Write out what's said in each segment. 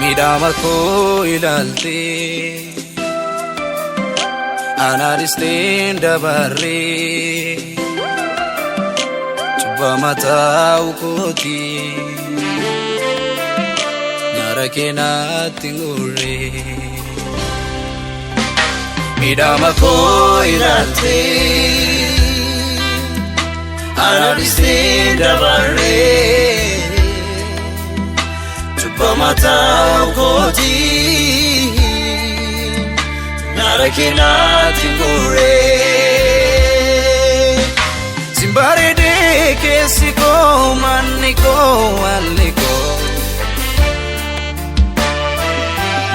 Miidhama koo ilaaltee anaanisteen dabarree cubbama taa'u kooti nyaara keenatti ngurree. Miidhama koo ilaaltee anaanisteen dabarree cubbama taa'u kooti nyaara keenatti ngurree. Simbareedee keessi koo manni koo malli koo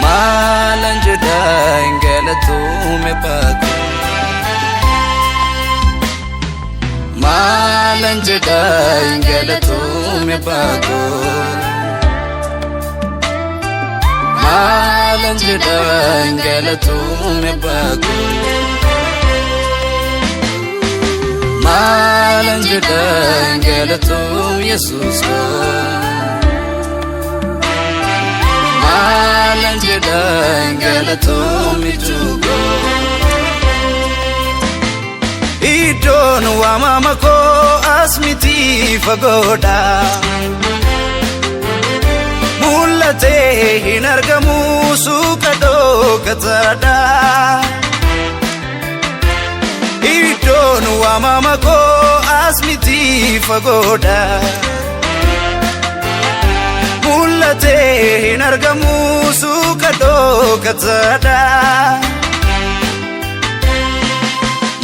maalan jedha hin galatoome baako maalan jedha hin galatoome baako maalan jedha hin galatoome baako maalan jedha hin galatoom Yesuus koo maalan jedha hin galatoom michuu. Iddoon waamama koo as miti fagoodha. Mul'atee hin argamu suuqa dhokataadha. Iddoon waamama koo as miti fagoodha. Mul'atee hin argamu suuqa dhokataadha.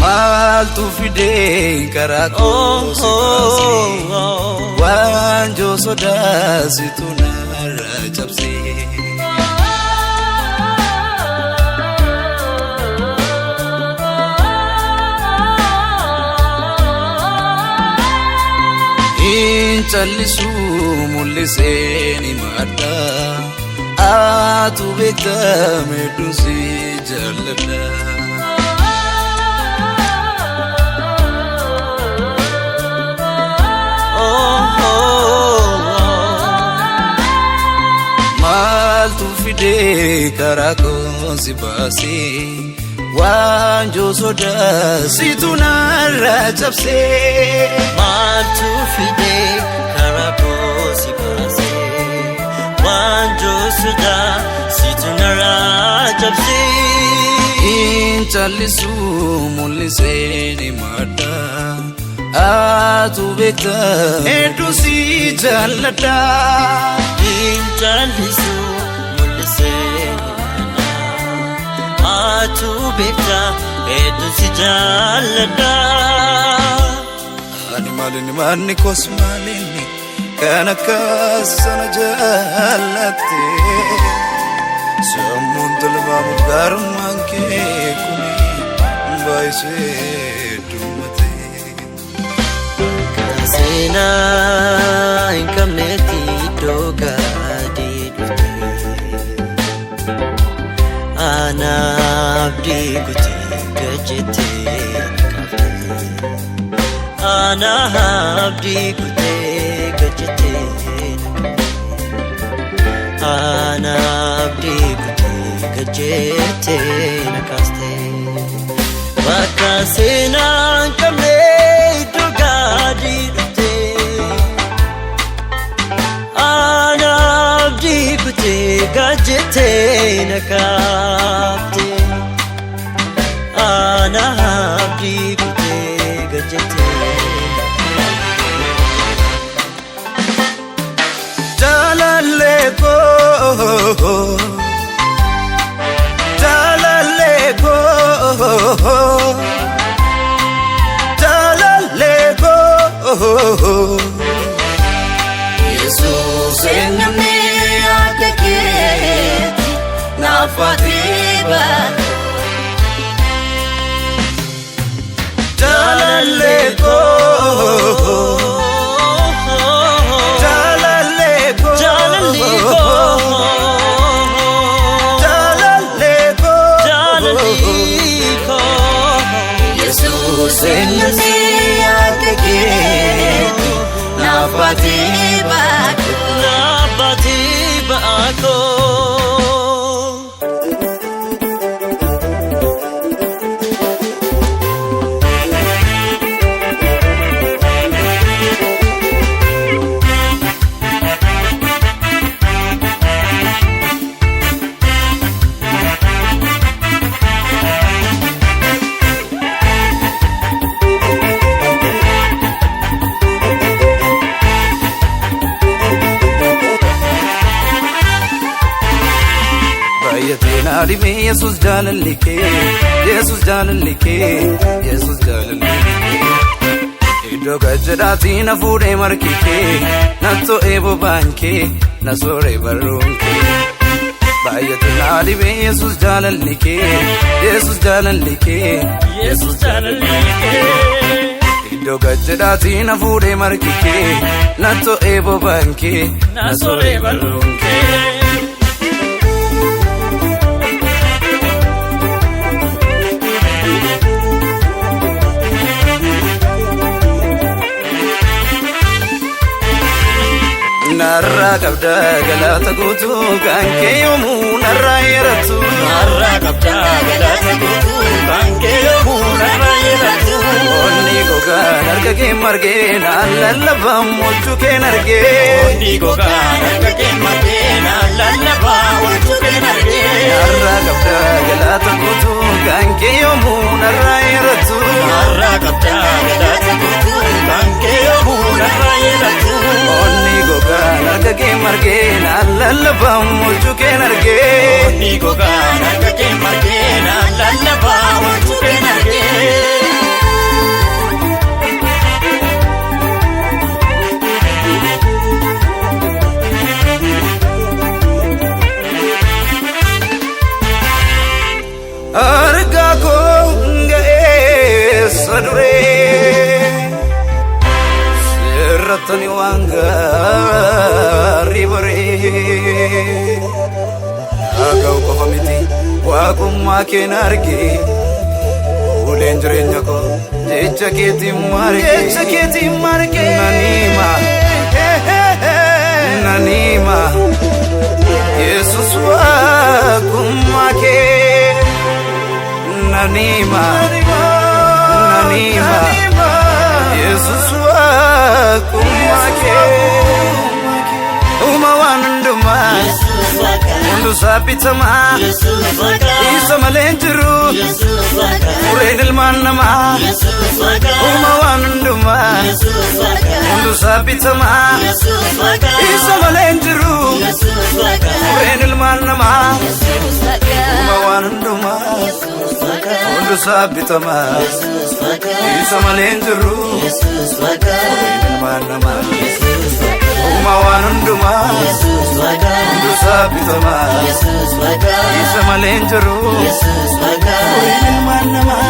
Maaltu fidee karaa koo si baasee waanjoo sodaasitu narra cabsee. Hin callisu mul'isee ni madda atu beekame hedduun si jaalladha. Maaltu fidee karaa koo si baasee waanjoo sodaasitu narra cabsee. Maaltu fidee karaa koo si baasee waanjoo sodaasitu narraa cabsee. Hin callisu mul'isee ni madda atu beekta hedduun si jaalladha. Hin callisu mul'isee ni madda atu beekta hedduun si jaalladha. Ani maalinni manni koos maalinni kan akkas sana jaallatte sammuun tilmaamu gaarummaan kee kuni baay'isee dummate. Kan seenaa hin qabnetti iddoo gadi dhufte anaaf diiguti gajjettee na kaafte. Anaaf diigutee gajjettee na kaafte. Anaaf diigutee gajjettee na kaaste. Bakka seenaa hin qabne iddoo gadi dhufte. Anaaf diigutee gajjettee na kaafte. Anaaf diigutee gajjettee na Jaalallee koo jaalallee koo jaalallee koo Yesuus eenyumni akka keetti naaf ati baate. Jaalallee koo jaalallee koo Jaalallee koo jaalallee koo jaalallee koo Yesuus eenyumni akka keetti naaf ati baate. Naaf ati baako. naa dhibee Yesuus jaalalli kee, Yesuus jaalalli kee, Yesuus jaalalli kee. Iddoo gajjadhaatii na fuudhee marki kee, na to'ee bobaan kee, na sooree barruun kee. Baay'atu naa dhibee Yesuus jaalalli kee, Yesuus jaalalli kee, Yesuus jaalalli kee. Iddoo gajjadhaatii na fuudhee marki kee, na to'ee bobaan kee, na sooree barruun kee. Narraa qabda galata guutuu kan kee yoomuu narraa yeratu. Narraa qabda galata guutuu kan kee yoomuu narraa yeratu. Onni gogaan harka kee margee naan lallabaa mochuu kee nargee. Onni gogaan harka kee margee naan lallabaa mochuu kee nargee. Narraa qabda galata guutuu kan kee yoomuu narraa yeratu. Narraa qabda galata guutuu kan kee yoomuu narraa yeratu. Onni gogaan harka kee margee naan lallabaa mochuu kee nargee. Onni gogaan harka kee margee naan lallabaa mochuu kee nargee. Argaa koo ga'eessa duree sirrattani waan gaarii baree dhaga'u qofa miti waaqummaa keen argee uleen jireenya koo jecha keetiin margee, jecha keetiin margee. Naniima, naniima, Yesus waaqummaa kee. Nanima, nanima, Yesus waaqummaa kee. Uuma waan hundumaa, hundusaa bitamaa, isa malee hin jiru, fureen ilmaan namaa. Uuma waan hundumaa, hundusaa bitamaa, isa malee hin jiru, fureen ilmaan namaa. Uuma waan hundumaa, hundusaa bitamaa, isa malee hin jiru, fureen ilmaan namaa. Uuma waan hundumaa, hundusaa bitamaa, isa malee hin jiru, fureen ilmaan namaa.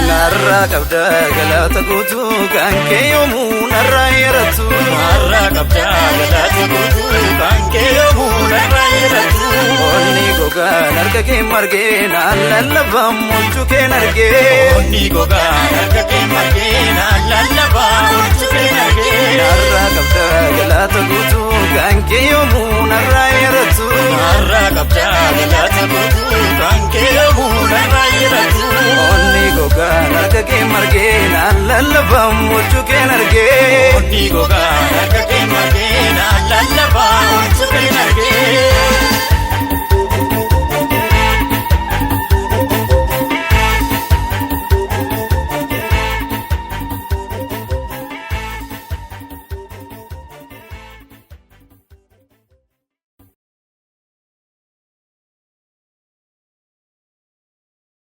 Narraa qabda galata guutuu kan kee yoomuu narraa yeratu. Narraa qabda galata guutuu kan kee yoomuu narraa yeratu. Onni gogaan harka kee margee naan lallabaa mochuu kee nargee. Onni gogaan harka kee margee naan lallabaa mochuu kee nargee. Narraa qabda galata guutuu kan kee yoomuu narraa yeratu. Narraa qabda galata guutuu kan kee yoomuu narraa yeratu. Onni gogaan harka kee margee naan lallabaa mochuu kee nargee. Onni gogaan harka kee margee naan lallabaa mochuu kee nargee.